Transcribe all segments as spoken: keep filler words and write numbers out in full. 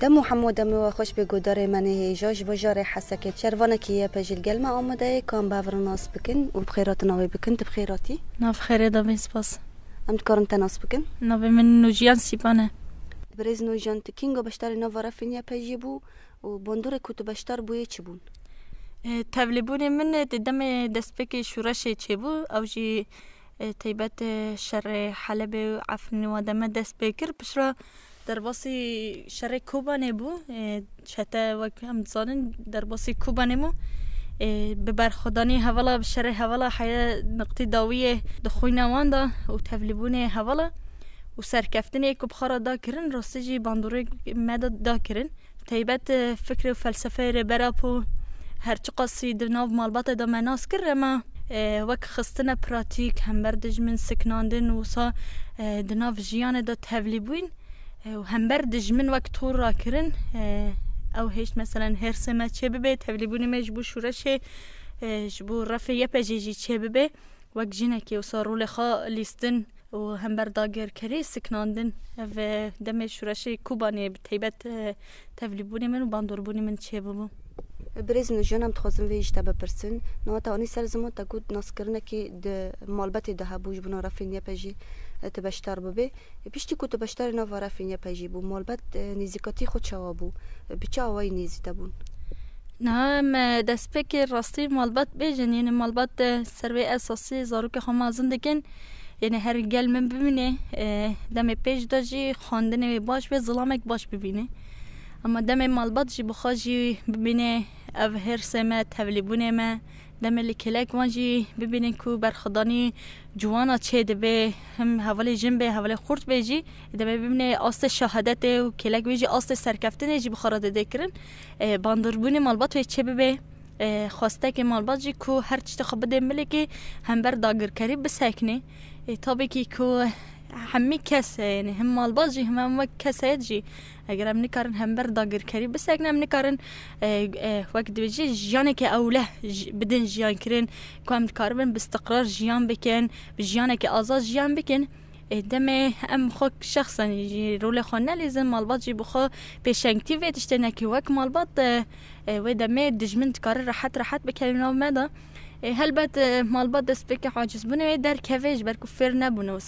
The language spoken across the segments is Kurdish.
Dem û hemû demê we xweş bê, guhdarê me nê hêja ji bajarê Hesekê. Şervanekî YPJ li gel me amade ye, ka em bi hev re nas bikin û bi xêr hatina wê bikin. Tu bi xêr hatî? Nav xêrê de bê, spas. Em dikarin te nas bikin? Navê min Nûjiyan Sîpan e. Birêz Nûjiyan, tu kînga beşdarê nava refên YPJ bû û bandorê ku tu beşdar bûyê çi bûn? E, tevlîbûnê min, e, di demê destpêkê şûreşê çêbû. Ew jî, e, taybet, e, şerê Helebê û Efrînê wa deme dest pê kir. Piştre derbasî şerê Kobanê bû. E, çete, wek em dizanin, derbasî Kobanê bû. E, bi berxwedanî hevala, bi şerê hevala heye niqtî dawiyê di xwîna wan de û tevlîbûnê hevala û serkeftinê ku bi xwe re da kirin, rastî jî bandorê me de da kirin. Taybet, e, fikr û felsefeyê Rêber Apo her çiqasî di nav malbatê de me nas kir, ema, e, wek xistine pratîk, hember dijmin siknandin, wisa, e, di nav jiyanê de tevlî bûyn, e, û hember dijmin wek tor rakirin, e, ew hêşt, meselen, hêrsê me çê bibe, tevlîbûnê me ji bo şûreşê, e, ji bo refê YPJ jî çê bibe, wek jinekê wisa rolê xwe lîstin û hember dagirkerî siknandin. Ev, e, demê şûreşê Kobanê bi taybet, e, tevlîbûnê min û bandorbûnê min çêbûbû. Birêz Nûjiyan, em dixwazin vê jî te bipirsin. Niha te anî ser ziman, te got naskirinekê di malbetê de hebû ji bona refên YPJ, e, tu beşdar bibê. E, piştî ku tu beşdarê nava refên YPJ bû, malbet, e, nêzîkatî xwe çawa bû? E, bi çi awayî nêzî te bûn? Niha em, e, destpêkê rastî malbat bêjin, yênî malbat, e, ser wê esasî zarokê xwe mezin dikin. Yênî her gel min bimîne, e, demê pêş de jî xwendinê wê baş be, zilamek baş bibîne. Ema demê malbat jî bi xwe jî bibîne, ev hêrsê me, tevlîbûnê me, demê li kêlek wan jî bibînin ku berxwedanî ciwana çê dibe, him hevalê jin bê, hevalê xurt bê jî, demê bibîne astê şehadetê û kêlek wê jî astê serkeftinê jî bi xwe re dide kirin. E, bandorbûnê malbat wê çê bibe. E, xwestekê malbat jî ku her tiştê xwe bidê milekê, hember dagirkerî biseknê. E, tabii ki ku hemî kes e, yani hem malbat jî hem em wek kesayet jî, eger em nikarin hember dagirkerî bisekne, em nikarin, e, e, wek dibêje jiyaneke ewleh ji-, bidin jiyan kirin, ku em dikaribin bi istiqrar jiyan bikin, bi jiyaneke azad jiyan bikin. E, demê em xwe şexsen jî rolê xwe nelîzin, malbat jî bi xwe pêşengtî vê tiştê nekî. Wek malbat, e, e, wê demê dijmin dikare rehet rehet bikeve nav me de. E, helbet, e, malbat destpêkê acizbûnê wê derkeve, ji ber ku fêr nebûne.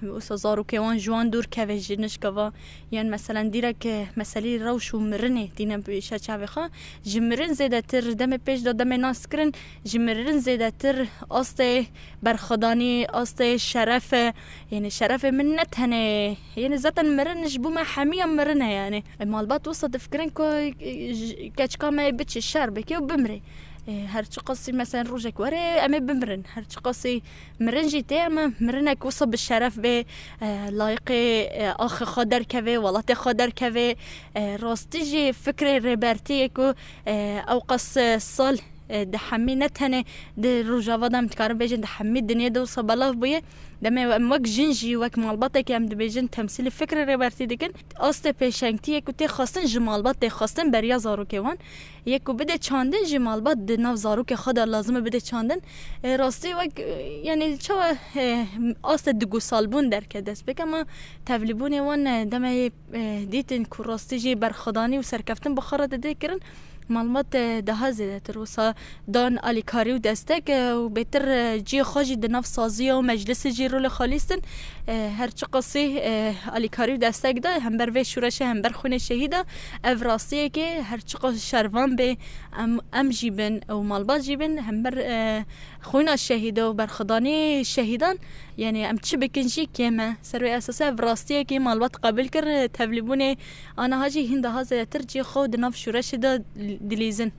Wisa zarokê wan ji wan dûr keve, ji nişka va. Yan meselen dîrek, e, meselî rewş û mirinê tîne pêşa çavê xwe. Ji mirin zêdetir demê pêş de demê nas kirin, ji mirin zêdetir astê berxwedanî, astê şeref e. Yanî şerefê min ne tenê, yanî zaten mirin ji bo me hemiya mirin e yanî. E, malbat wisa difikirin ku, e, j-, keçika me biçe şer bike û bimre. E, her çiqasî mesela rojek were em ê bimirin. Her çiqasî mirin jî tê, em ê mirinek wisa bi şeref bê, e, layiqê, e, axê xwe derkeve, welatê xwe derkeve. E, rastî jî fikrê Rêbertî ye ku, e, ew qas, e, sal, e, di hemî ne tenê di Rojava de em dikarin bêjin di hemî dinyê de wisa belav bûye. Demê em wek jin jî, wek malbatekî em dibêjin temsîlî fikrê Rêbertî dikin. Astê pêşengtiyê ku tê xwestin ji malbat tê xwestin beriya zarokê wan. Yê ku bide çandin jî malbat di nav zarokê xwe de lazim e bide çandin. E, rastî wek, e, yanî çawa, e, astê digûsalbûn derke dest pêk, ema tevlîbûnê wan, e, demê, e, dîtin ku rastî jî berxwedanî û serkeftin bi xwe re dide kirin. Malbat, e, daha zêdetir wisa dan alîkarî û destek, e, û bêtir, e, cihê xwe jî di nav saziya û meclisê jî rolê xwe lîstin. E, her çiqasî, e, alîkarî û destek de hember vê şûreşê, hember xwînê şehîda, ev rastiyekê her çiqas şervan bê, em, em jî bin û malbat jî bin, hember, e, xwîna şehîda û berxwedanî şehîdan, yanî em çi bikin jî kêm e. Ser wê esasê ev rastiyekê malbat qebûl kir, e, tevlîbûnê aniha jî hîn daha zêdetir cihê xwe di nav şûreşê de dilîzin.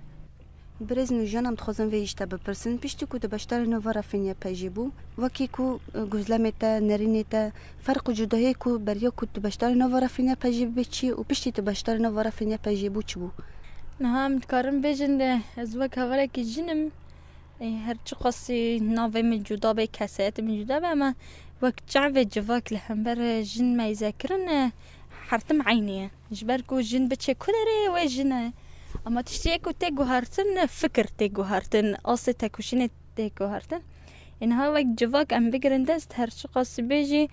Birêz Nûjiyan, em dixwazin vê jî te bipirsin. Piştî ku tu beşdarê nava refên YPJ bû, wekî ku, e, guzlemê te, nerînê te, ferq û cudahiyê ku beriya ku tu beşdarê nava refên YPJ bibê çi û piştî tu beşdarê nava refên YPJ bû çi bû? Niha em dikarin bêjin de ez wek hevalekî jin im. E, her çiqasî navê min cuda be, kesayetê min cuda be, ema wek çavê civak li hember jin meyze kirin, e, her tim eynî ye. Ji ber ku jin biçe ku derê wê jin e. Ama tiştê ku tê guhertin, fikir tê guhertin, astê tekoşînê tê guhertin. Ê niha wek civak em bigirin dest, her çiqas bê jî,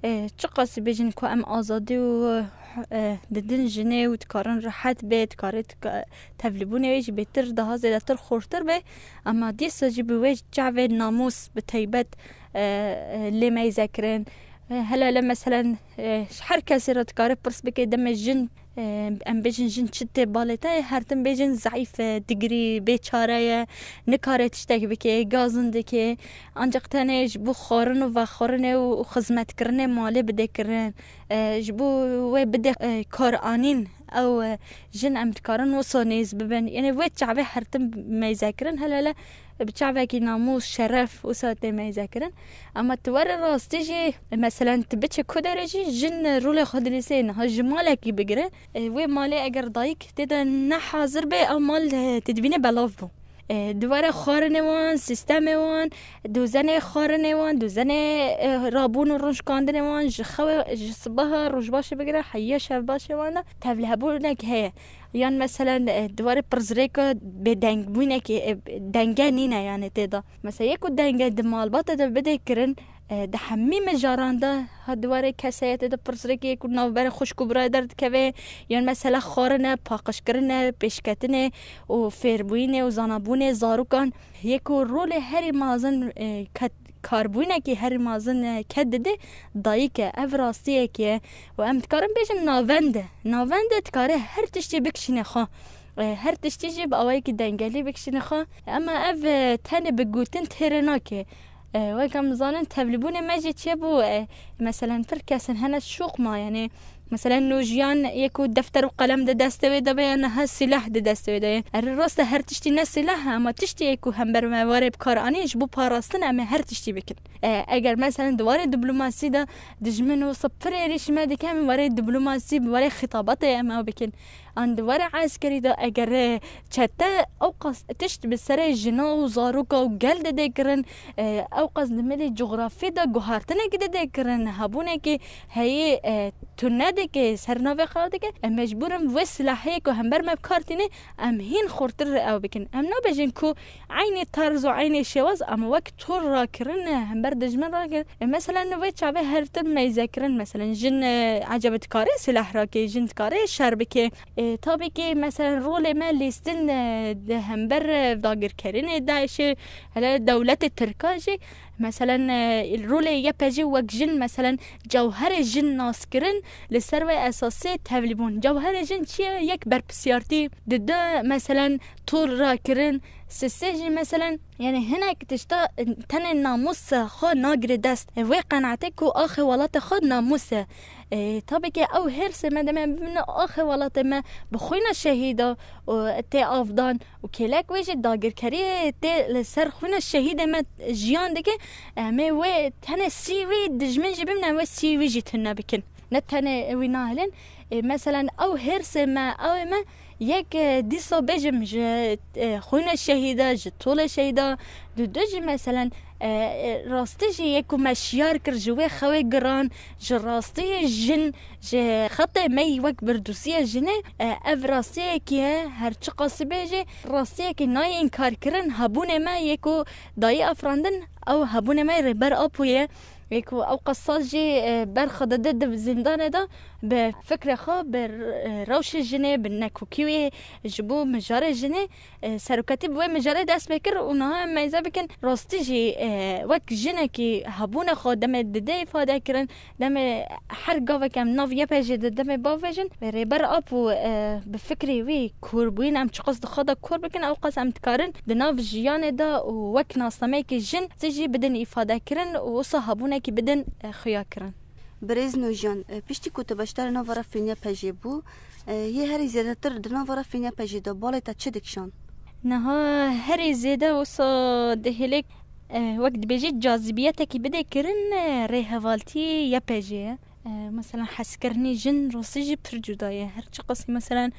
E, çiqasî bêjin ku em azadî û, e, didin jinê û dikarin rehet bê, dikare tika-, tevlîbûnê wê jî bêtir, daha zêdetir xurtir bê. Ema dîsa jî bi wê çavê namûs bi teybet, e, e, lê meyze kirin. E, hele hele meselen, e, ji her kesê re dikare pirs bike, demê jin, e, em bêjin jin çi tê balê te, her tim bêjin zeîf e, digirî, bêçare ye, nikare tiştek bike, gazin dike. Ancaq tenê ji bo xwarin û vexwarinê û, û xizmetkirinê malê bide kirin. E, ji bo wê bide, e, kar anîn, ew, e, jin em dikarin wisa nêz bibin. Yanî wê çavê her tim meyze kirin, hele hele bi çavekî namûs, şeref wisa tê meyze kirin. Ema tu were rastî jî, meselen, tu biçe ku derê jî, jin rolê xwe dilîsê niha ji malekî bigire. E, wê malê eger dayik tê de ne hazir bê, ew mal, e, tu dibîne belav bû. E, di were xwarinê wan, sîstemê wan, dozenê xwarinê wan, dozenê, e, rabûn û rûnişkandinê wan ji xewe, ji sibaha rojbaşê bigire heya şevbaşê wan de tevlihebûnek heye. Yan meselen, e, di warê pirzirêka bêdengbûnekê, e, denge nîne, yanî tê de. Mesela yê ku denge di malbata de bidê kirin, e, di hemî mijaran de ha di warê keseyetê de pirzirêkê yê ku navberê xwişk û birayê derdikeve, yan mesela xwarine, paqijkirine, pêşketinê û fêrbûyînê û zanabûnê zarokan yê ku rolê herî mezin, e, ket-, karbûyînekî herî mezin, e, ket dide dayik e. Ev rastiyekê ye û em dikarin bêjin navend e. Navend e dikare her tiştî bikişîne xwe. E, her tiştî jî bi awayekî dengelî bikişîne xwe. Ema ev, e, tenê bi gotin têrê nake. E, wek em zanin tevlîbûnê me jî çêbû, e, meselen pir kesin hene şûq ma, yanî Mesela, nûjiyan yê ku defter û qelem di destê wê de be, ya niha sîleh di destê wê de ye. Erê, rast e, her tiştî ne sîleh e, ama tiştê yê ku hember me warê bi kar anîn, ji bo parastin em ê her tiştî bikin. E, eger, mesela, di warê diplomasî de dijmin wisa pir êrîşî me dike, em ê warê diplomasî, bi warê xitabatê em ew bikin. An di warê eskerî de eger, e, çete ew qas tişt bi serê jina û zaroka û gel dide kirin, e, ew qas di milê cografî de guhartinekî dide kirin, hebûnekî heyî, e, tu nedikê, ser navê xwe dike, e, mecbûr in vê silahê ku hember me bi kar tîne, em hîn xurtir ew bikin. Em nabêjin ku eynî tarz û eynî şêwaz, em wek tor rakirin, e, hember dijmin rakirin. E, mesela, nivê çavê her tim meyze kirin, mesela, jin, e, ecebe dikare silah rake, jin dikare şer bike. E, tabii ki, mesela, rolê me lîstin, e, di hember, e, dagirkerînê DAIŞê, hele dewletê Tirka jî, Meselen, e, rolê Y P G wek jin, meselen, cewherê jin naskirin, li ser wê esasê tevlîbûn. Cewherê jin çi ye? Yek berpirsiyartî, di du, meselen, tol rakirin, sisê jî, meselen, yani hinek tişta, e, tenê namûs xwe nagire dest. E, wê qenaetê ku axê welatê xwe namûs e. E, tabii ki ew hêrsê me demê bibine axê welatê me bi xwîna şehîda û tê avdan. Û kêlek wê jî dagirkeriyê tê li ser xwîna şehîdê me jiyan dike, em ê wê tenê sî wî dijmin jî bimîne, em wê sî wî jî tune bikin. Ne tenê wî nahêlin. Ê, meselen, ew hêrsê me, ew ê me yek, e, dîsa bêjim ji, e, xwîna şehîda, ji tolê şehîda, du du jî, meselen, e, e, rastî jî yê ku me şiyar kir ji wê xewê giran, ji rastiyê jin, ji xetê me yî wek birdûsiyê jinê, e, ev rastiyekî ye, her çiqasî bê jî rastiyekî nayê înkarkirin, hebûnê me yê ku dayî afirandin, ew hebûnê me yê Rêber Apo ye, yê ku ew qas sal jî, e, berxa dide di zindanê de bi fikrê xwe, bi, e, rewşê jinê, bi nekokî wê ji bo mijarê jinê, e, seroketî bi wê mijarê dest pê kir û niha em meyze bikin. Rastî jî, e, wek jinekî hebûna xwe demê dide îfade kirin, demê her gavek em nav Y P G de demê bavêjin, Rêber Apo, e, bi fikrê wî korbûyîn em çiqas di xwe de kor bikin, ew qas em dikarin di nav jiyanê de û wek nasnameyekî jin jî bidin îfade kirin û wisa hebûnekî bidin, e, xuya kirin. Birêz Nûjiyan, e, piştî ku tu beşdarê navbera fînî Y P G bû, e, yê herî zêdetir di navbera fînî Y P G de balê te çi dikişand? Niha herî zêde wisa dihêlê, e, wek dibêjî cazibiyetekî bidê kirin, e, rêhevaltî Y P G ye. E, mesela hezkirinî jin rastî jî pir cuda ye. Her çiqasî mesela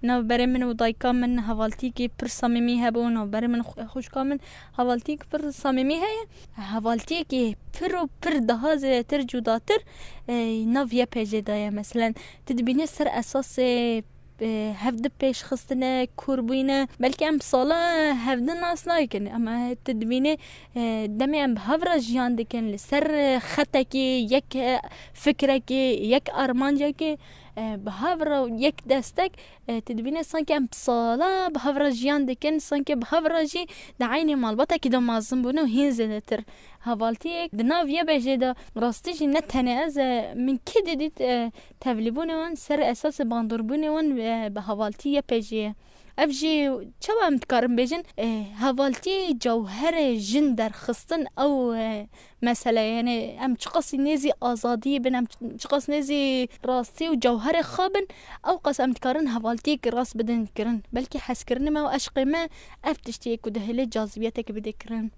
navberê min û dayika min hevaltîkî pir samîmî hebû, navberê min xwe-, xwişka min hevaltîk pir samîmî heye. Hevaltiyekî pir û pir daha zêdetir cudatir, e, nav Y P G de ye. Meselen, tu dibînî ser esasê e, hevdi pêş xistine, kûr bûyne. Belkî em sala hevdi nas nakin, ama tu dibînî, e, demê em bi hev re jiyan dikin, li ser, e, xetekî, yek, e, fikrekî, yek armancekî, e, bi hev re yek destek, e, tu dibînî sanki em sala bi hev re jiyan dikin, sanki bi hev re jî di eynî malbatekî de mezin bûne û hîn zêdetir. Hevaltiyek di nav yê bejê de rastî jî ne tenê ez, e, min kê didît, e, tevlîbûnê wan ser esasê bandordbûnê wan, e, bi hevaltî yê pejê ye. Ev jî çawa em dikarin bêjin, e, hevaltî cewherê jin derxistin ew, e, mesele ye. Yanî em çiqasî nêzî azadiyê bin, em çiqas nêzî rastî û cewherê xwe bin, ew qas em dikarin hevaltiyek rast bidin kirin. Belkî hezkirinê me û eşqê me ev tiştê ye ku dihêlê cazibiyetek bidê kirin.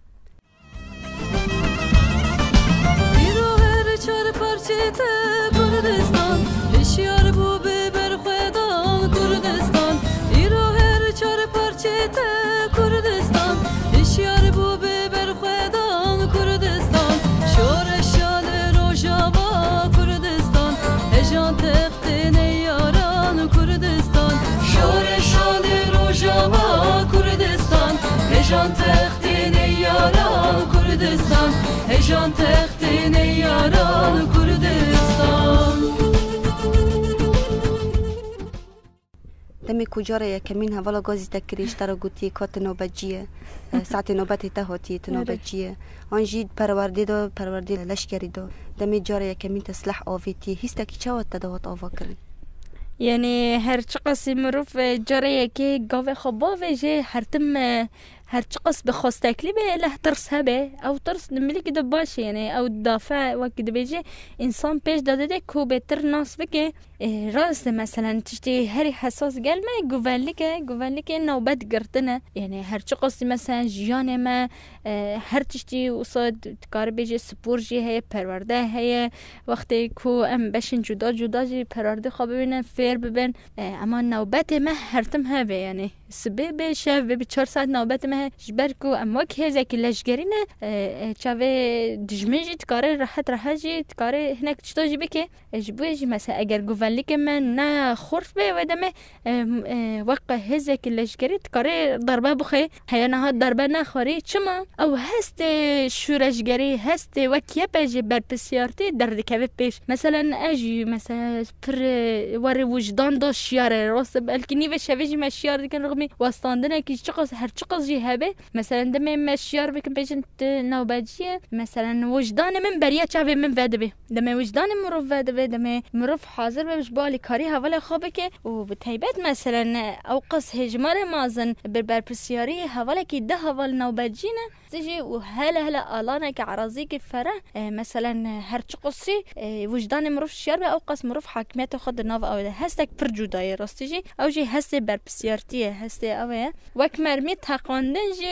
Îro her çar parçê te Kurdistan, hişyar bû bi berxwedan Kurdistan. Îro her çar parçê te Kurdistan, hişyar bû bi berxwedan Kurdistan. Şoreşa li Rojava Kurdistan, hejan textê neyaran Kurdistan. Şoreşa li Rojava Kurdistan, hejan textê neyaran Kurdistan. Hejan textê neyaran Kurdistan. Demê ku cara yekemîn hevala gazî te kirî, ji te re gotiye ka tu nobetcî ye, e, saetê nobetê te hatiye, tu Erê. nobetcî ye. An jî perwerdê de, perwerdê leşkerî de. Demê cara yekemîn te silah avêtiye. Hîstekî çawa te de hat ava kirin? Yanî her çiqasî mirov, e, cara yekê gavê xwe bavêje, her tim, e, her çiqas bi xwesteklî be, leh tirs hebe. Ew tirs di milîkî de baş e, yanî ew dafe wekî dibêje, însan pêş de dide ku bêtir nas bike. E, rast e, meselen, tiştê herî hesas gel me, guvenlik e, guvenlikê newbet girtin e. Yanî her çiqasî, meselen, jiyanê me, e, her tiştî wisa d-, dikare bêje, spor jî heye, perwerde heye. Wextê ku em beşên cuda cuda jî perwerdê xwe bibînin, fêr bibin, e, ema newbetê me her tim hebe, yanî sibê bê, şev bê, bi çar saet newbetê me heye. Ji ber ku em wek hêzekî leşgerî ne, e, e, çavê dijmin jî dikare rehet rehet jî dikare hinek tişta jî bike. E, ji bo jî mesela eger guvenlikê me ne xurt be, wê demê, e, e, wek hêzekî leşgerî dikare darbe bixwe. Heya niha darbe nexwarî. Çima? Ew hestê şûreşgerî, hestê wek Y P G berpirsiyartî derdikeve pêş. Meselen, ez jî, mesela, pir, e, werê wijdan da şiyar e. Rast e, belkî nîvê şevê jî me şiyar dikin, rixmî westandinekî çiqas, her çiqas jî hebe. Meselen, demê me şiyar bikin, bêjin tu navbecî ye. Meselen, wijdanê min beriya çavê min vedibe. Demê wijdanê mirov vedibe, demê mirov hazir be ji bo alîkarî hevalê xwe bike û bi taybet, meselen, ew qas hêjmarê mezin bi berpirsiyarî hevalekî di heval navbecî ne. Tijî û hele hele alaneke erazîkî fereh, e, meselen, her çiqasî, e, wijdanê mirov şiyar be, ew qas mirov hakimiyeta xwe di nav ew de. Hestek pir cuda ye, rastî jî. Ew jî hestê berpirsiyartî ye, hestê ew ye. Wek mermî teqandin jî,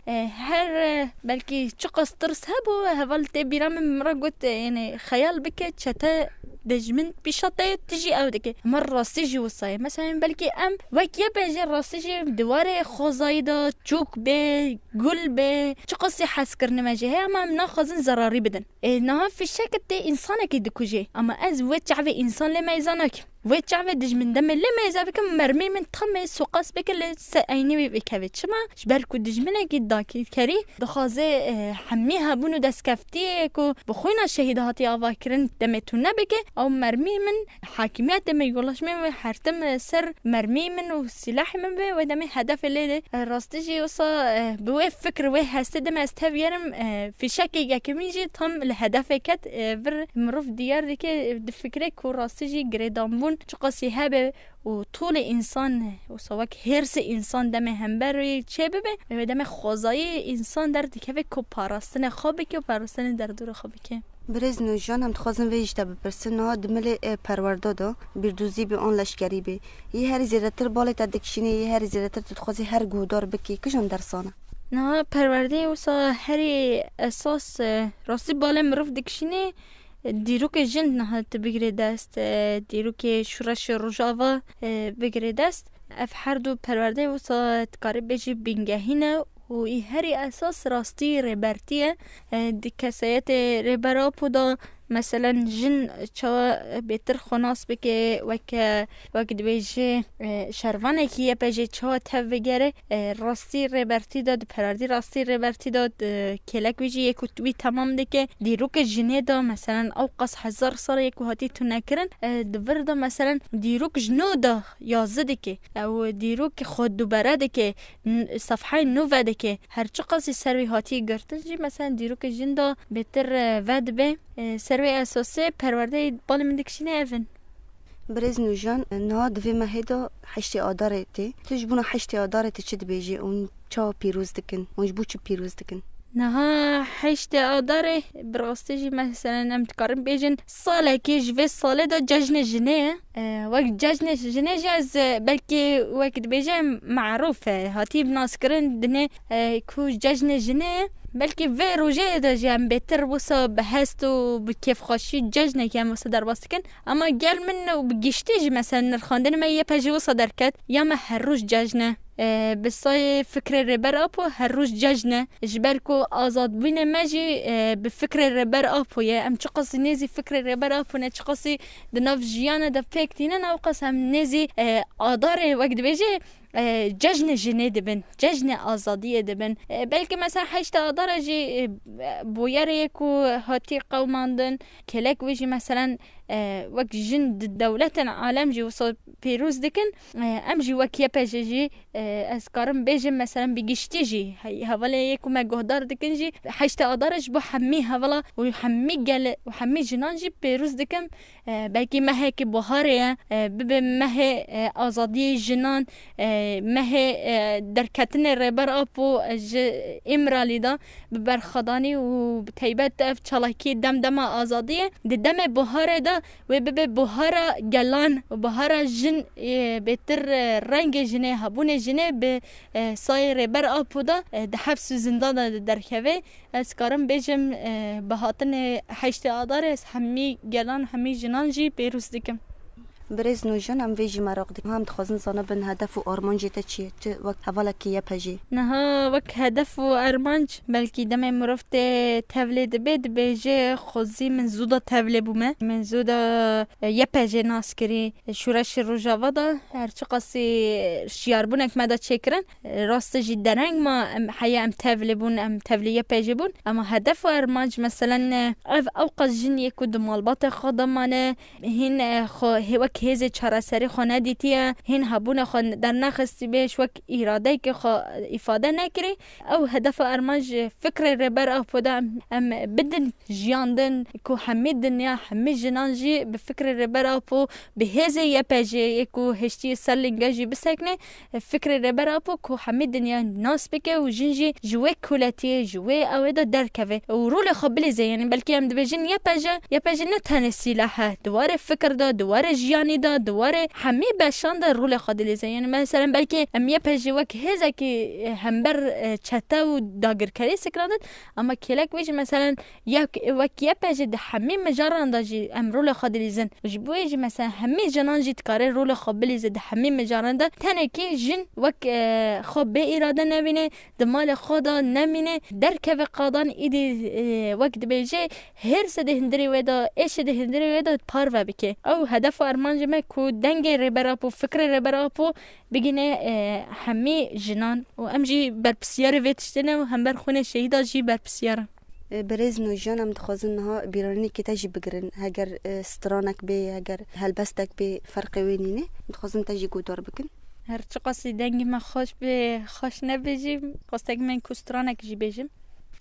e, her, e, belkî çiqas tirs hebû, heval tê bîra min, min re got, e, yanî xeyal bike, çete dijmin pîşa te ye, tu jî ew dike. Hema rastî jî wisa ye. Mesela, belkî em wek Y P G rastî jî di warê xwezayî de çok bê, gul bê, çiqasî hezkirinê me jî heye, ama em naxwazin zerarî bidin. Ê, niha fîşek tê însanekî dikujê. Ama ez wê çavê însan lê meyza nakim. Wê çavê dijmin demê lê meyza bikim, mermî min tamê suqas bike, lê se eynî wî bikeve. Çima? Ji ber ku dijminekî dakîrkerî dixwaze, e, hemî hebûn û destkeftiyê ku bi xwîna şehîd hatiye avakirin demê tune bike, ew mermî min hakimiyetê me, yolaşmê me her tim, e, ser mermî min û sîlahê min be, wê demê hedefê lê de, e, rastî jî wisa, e, bi wê fikr, wê hestê demê ez tev yerim, e, fîşekê yekemîn jî tam li hedefê ket, e, vir mirov diyar dike, e, difikire ku rastî jî girêdanbûn çiqasî hebe û tolê însan, wisa wek hêrsê însan demê hember wê çê bibe, wê demê xwezayî însan derdikeve ku parastinê xwe bike û parastinê derdorê xwe bike. Birêz Nûjan, em dixwazin vê ji te bipirsin. Niha di milê, e, perwerda de, bîrdûzî bê an leşkerî bê, yê herî zêdetir balê te dikişînê, yê herî zêdetir tu dixwazî her guhdar bikî, kijan dersan e? Niha perwerdeyê wisa herî esas, e, rastî balê mirov dikişînê, e, dîrokê jin niha tu bigirê dest, e, dîrokê şûreşê Rojava, e, bigirê dest. Ev her du perwerdeyê wisa dikare bêjî bingehî ne. Û î herî esas rastî rêbertî ye. E, di kesayetê Rêber Apo de Meselen, jin çawa bêtir xwe nas bike, weke, wek dibêje, e, şervanekî Y P J çawa tev bigere, e, rastî Rêbertî de, di perardî rastî Rêbertî de, e, kêlek wî jî yê ku wî temam dike. Dîrokê jinê de, meselen, ew qas hezar sal yê ku hatî tune kirin, e, di vir de, meselen, dîrok ji nû de yazî dike. Ew dîrok xwe dubere dike, n-, sefheyê nû vedike. Her çiqasî ser wî hatî girtin jî, meselen, dîrokê jin de bêtir, e, vedibe. E, ser wê esasê perwerdeyê balê min dikişîne ev in. Birêz Nûjan, niha di vê mehê de heştê Adarê tê. Tu ji bona heştê Adarê tu çi dibêjî û çawa pîroz dikin? Û ji bo çi pîroz dikin? Niha heştê Adarê, bi rastî jî, meselen, em dikarin bêjin, salekê ji vê salê de cejnê jinê ye. E, wek cejnê jinê jî ez, e, belkî wek dibêje marûf e, hatî bi nas kirin, dinê, e, ku cejnê jinê ye. Belkî vê rojê de jî em bêtir wisa bi hest û bi kêfxweşî cejnekê em wisa derbas dikin. Ama gel min û bi giştî jî, mesela, nirxandinê me Y P J wisa derket, ya me her roj cejn e. E, bi sayê fikrê Rêber Apo her roj cejn e. Ji ber ku azadbûnê me jî, e, bi fikrê Rêber Apo ye. Em çiqasî nêzî fikrê Rêber Apo ne, çiqasî di nav jiyana de pêk tînin, ewqas em nêzî, e, Adarê, wek dibêje, e, cejnê jinê dibin, cejnê azadiyê dibin. E, belkî mesela heştê Adara jî, e, bûyerê ye ku hatî qewimandin, kêlek wî jî, meselen, e, wek jin di dewletên alem jî wisa pîroz dikin. E, em jî wek Y P J jî, e, ez karim bêjim, meselen, bi giştî jî, he-, hevalê yê ku me guhdar dikin jî, heştê Adara ji bo hemî hevala û hemî gel û hemî jinan jî pêroz dikim. E, belkî mehekî buharê ye, e, bibe mehê, e, azadiyê jinan, e, mehê, e, derketinê Rêber Apo, e, ji Îmralî de bi berxwedanî û bi taybet ev çalakî dem dema azadiyê. Di demê buharê de wê bibe buhara gelan û buhara jin, e, bêtir, e, rengê jinê, hebûnê jinê bi, e, sayê Rêber Apo de, e, di heps û zindana de derkeve. Ez karim bêjim, e, bi hatinê heştê Adarê ez hemî gelan, hemî jinan jî pêroz dikim. Birêz Nûjan, em vê jî meraq dikin. Em dixwazin zanibin hedef û armancê te çi ye? Tu wek hevalekî Y P J. Niha wek hedef û armanc, belkî demê mirov tê tevlê dibe, dibêje, xwezî min zû da tevlê bûme. Min zû da, e, Y P J nas kirî. Şûreşê Rojava de her çiqasî şiyarbûnek me da çêkirin, rastî jî dereng ma em, heya em tevlê bûn, em tevlê Y P J bûn. Ema hedef û armanc, meselen, ev ewqas jin yê ku di malbatê xwe de mane, hîn, e, xwe hê-, wek hêzê çareserî xwe nedîtiye, hîn hebûna xwe dernexistî bê, ji wek îradeyeke xwe îfade nekirî. Ew hedef û armanc fikrê Rêber Apo de em, em bidin jiyandin ku hemî dinya, hemî jinan jî bi fikrê Rêber Apo, bi hêzê Y P J'ê yê ku hiştiye ser linge jî bisekine, fikrê Rêber Apo ku hemî dinya nas bike û jin jî ji wê koletiyê, ji wê ewê de derkeve û rolê xwe bilîze. Yanî belkî em dibêjin Y P J, Y P J ne tenê sîlah e, di warê fikir de, di warê jiyanî de, di warê hemî beşan de rolê xwe dilîze. Yanî meselen belkî em Y P J wek hêzekî, e, hember, e, çete û dagirkerî sikirandin, ama kêlek wê jî meselen Yek, wek Y P J di hemî mijaran de jî em rolê xwe dilîzin. Ji bo yê jî mesela hemî jinan jî dikare rolê xwe bilîze di hemî mijaran de. Tenekî jin wek, e, xwe bê îrade nebîne, di malê xwe de nemîne, derkeve qadan îdî, e, wek dibêje, hêrsê di hundirê wê de, êşê di hundirê wê de parve bike. Ew hedef û armancê me ku dengê Rêber Apo, fikrê Rêber Apo bigîne, e, hemî jinan û em jî berpirsiyarê vê tiştê ne û hember xwînê şehîda jî berpirsiyar in. E, Birêz Nûjan, em dixwazin niha bîranînekê te jî bigirin. Heger, e, stranek bê, heger helbestek bê, ferqê wê nîne. Em dixwazin te jî guhdar bikin. Her çiqasî dengê me xweş bê, xweş nebê jî, qastek me ku stranek jî bêjim.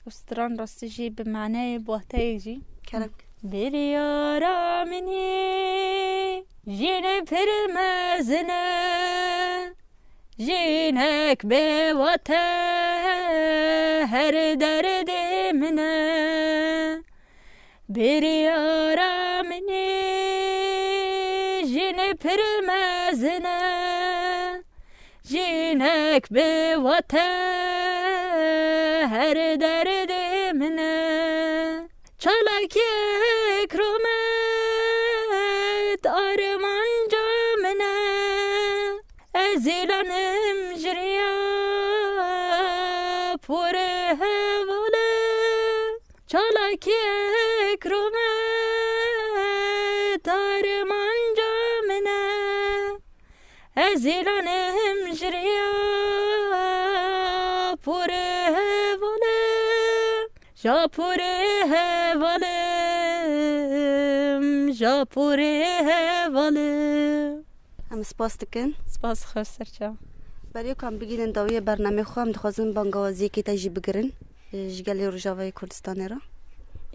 Û stran rastî jî bi maneyê, bi wateyê jî. Kerem. Biryara min î jînê pir mezin e. Jinek bê wate her derdê min e. Biryara min î jînê pir mezin e. Jinek bê wate her derdê min e. Çalakiyek rûmet armanca min e. Ez îlanim ji riya porê hevalê. Çalakiyek Fikrome dermanca min e. Ez îlanim ji riya pûrê hevalim. Ja pûrê hevalim, ja pûrê hevalim. Em spas dikin. Spas xwe serçav. Berê ku em bigînin dawiyê bernamê xwe, em dixwazin bangawaziyekê te jî bigirin, e, ji gelê Rojavayê Kurdistanê re.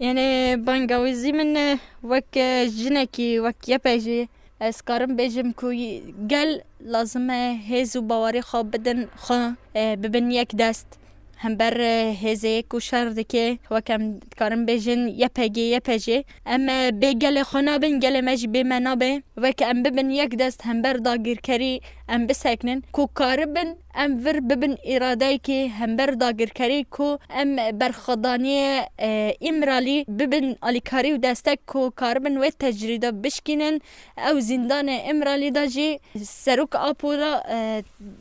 Yanê bangawazî min, e, wek, e, jinekî, wek yepê jî ez karim bêjim ku gel lazim e hêz û bawerê xwe bidin xwe, e, bibin yek dest. Hember, e, hêzê ku şer dike, wek em dikarin bêjin Y P G, Y P G. Em, e, bê gelê xwe nabin, gelê me jî bê me nabe. Wek em bibin yek dest hember dagirkerî em biseknin, ku karibin em vir bibin îradeyekê hember dagirkerî, ku em berxwedaniyê, e, Îmralî bibin alîkarî û destek, ku karibin wê tecrîda bişkînin. Ew zîndanê Îmralî de jî Serok Apo re,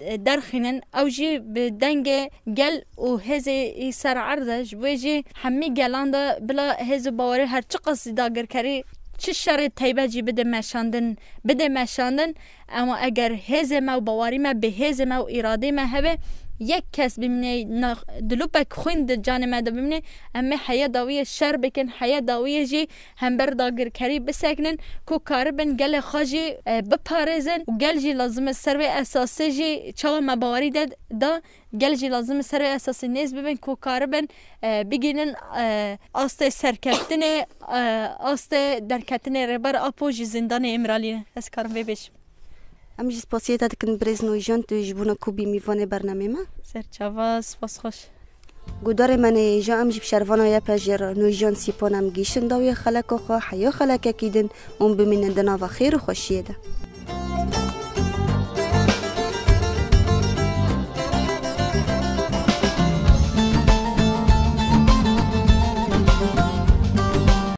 e, derxînin. Ew jî bi dengê gel û hêzê î ser erd e. Ji bo jî hemî gelan de bila hêz û bawerê her çiqas dagirkerî, çi şerê teybe jî bide meşandin, bide meşandin. Ema eger hêzê me û bawerî me bi hêzê me û îradê me hebe, yek kes bimîne, nax-, dilopek xwîn di canê me de bimîne, em ê heya dawiyê şer bikin, heya dawiyê jî hember dagirkerî bisekinin, ku karibin gelê xwe jî, e, biparêzin û gel jî lazim e ser vê esasê jî çawa me bawerî de da, gel jî lazim e ser vê esasê nêz bibin, ku karibin, e, bigînin, e, astê serkeftinê, e, astê derketinê Rêber Apo ji zîndanê Îmraliyê. Ez karim vê bêjim. Em jî spasiyê te dikin birêz Nûjiyan, tu ji bona ku bî mîvanê bernamê me. Serçava, spas xweş. Gudarê me nê, ji em jî bi şervana Y P G re Nûjiyan Sîpan em gihîştin dawiyê xeleka xwe, heya xelekekî din hûn bimînin di nava xêr û xweşiyê de.